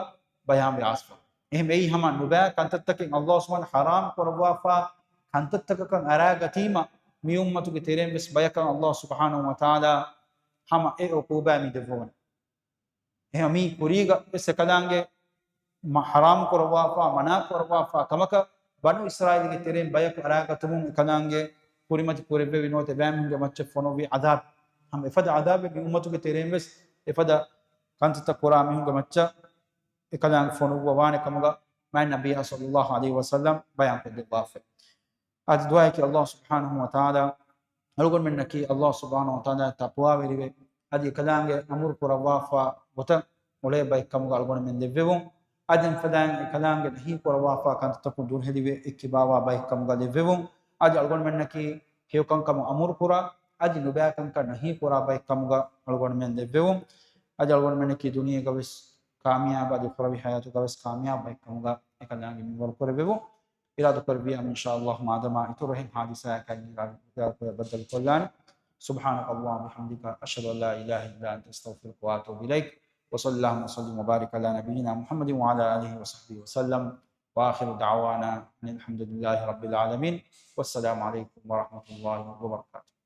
ބަޔާންވެ އާސްފަ. އެހެން އެއީ ހަމަ ނުބައި ކަންތައްތަކެއް ﷲ ސުބްޙާނަހޫ ޙަރާމް ކުރައްވާފާ ކަންތައްތަކަކަށް އަރާގަތީމަ، މި އުއްމަތުގެ ތެރެއިން ވެސް ބަޔަކަށް ﷲ ސުބްޙާނަހޫ ވަތަޢާލާ ހަމަ އެ ޢުޤޫބާ މި ދެއްވަވަނީ. އެހެން މީ ކުރީގަ ވެސް އެކަލާނގެ މަ-، ޙަރާމް ކުރައްވާފާ، މަނާ ކުރައްވާފާ ކަމަކަށް ބަނޫ އިސްރާއީލުގެ ތެރެއިން ބަޔަކު އަރާގަތުމުން އެކަލާނގެ ކުރިމަތި ކުރެއްވެވި ނުވަތަ އެބައިމީހުންގެ މައްޗަށް ފޮނުއްވި ޢަޛާބު. ހަމަ އެފަދަ ޢަޛާބެއް މި އުއްމަތުގެ ތެރެއިން ވެސް އެފަދަ ކަންތައްތައް ކުރާ މީހުންގެ މައްޗަށް އެކަލާނގެ ފޮނުއްވަވާނެ ކަމުގަ މާތް ނަބިއްޔާ ޞައްލައްލާހު ޢަލައިހި ވަސައްލަމް ބަޔާންކޮށްދެއްވާފަ. އަދި ދުޢާއަކީ ﷲ ސުބްޙާނަހު ވަތަޢާލާ އަޅުގަނޑުމެންނަކީ ﷲ ސުބްޙާނަހު ވަތަޢާލާ ތަޤްވާވެރިވެ، އަދި އެކަލާނގެ އަމުރު ކުރައްވާފާ ގޮތަށް އުޅޭ ބައެއްކަމުގަ އަޅުގަނޑުމެން ލެއްވެވުން. އަދި އެފަދައިން އެކަލާނގެ ނަހީ ކުރައްވާފާ ކަންތައްތަކުން ދުރުހެލިވެ އެއްކިބާވާ ބައެއްކަމުގަ ލެއްވެވުން. އަދި އަޅުގަނޑުމެންނަކީ ހެޔޮކަންކަމަށް އަމުރު ކުރާ، އަދި ނުބައިކަންކަން ނަހީ ކުރާ ބައެއްކަމުގަ އަޅުގަނޑުމެން ލެއްވެވުން. އަދި އަޅުގަނޑުމެންނަކީ ދުނިޔޭގަވެސް ކާމިޔާބު، އަދި އުޚްރަވީ ޙަޔާތުގަވެސް ކާމިޔާބު ބައެއްކަމުގަ އެކަލާނގެ މިންވަރު ކުރެއްވެވުން. އިރާދަ ކުރެއްވިޔާ އިންޝާﷲ މާދަމާ އިތުރު އެހެން ޙާދިސާއަކަށް އިރާދަ ކުރެއްވިޔާ ބައްދަލުކޮށްލާނެ. سبحانك اللهم وبحمدك، أشهد أن لا إله إلا أنت، أستغفرك وأتوب إليك. وصلى اللهم وسلم وبارك على نبينا محمد وعلى آله وصحبه وسلم. وآخر دعوانا أن الحمد لله رب العالمين. والسلام عليكم ورحمة الله وبركاته.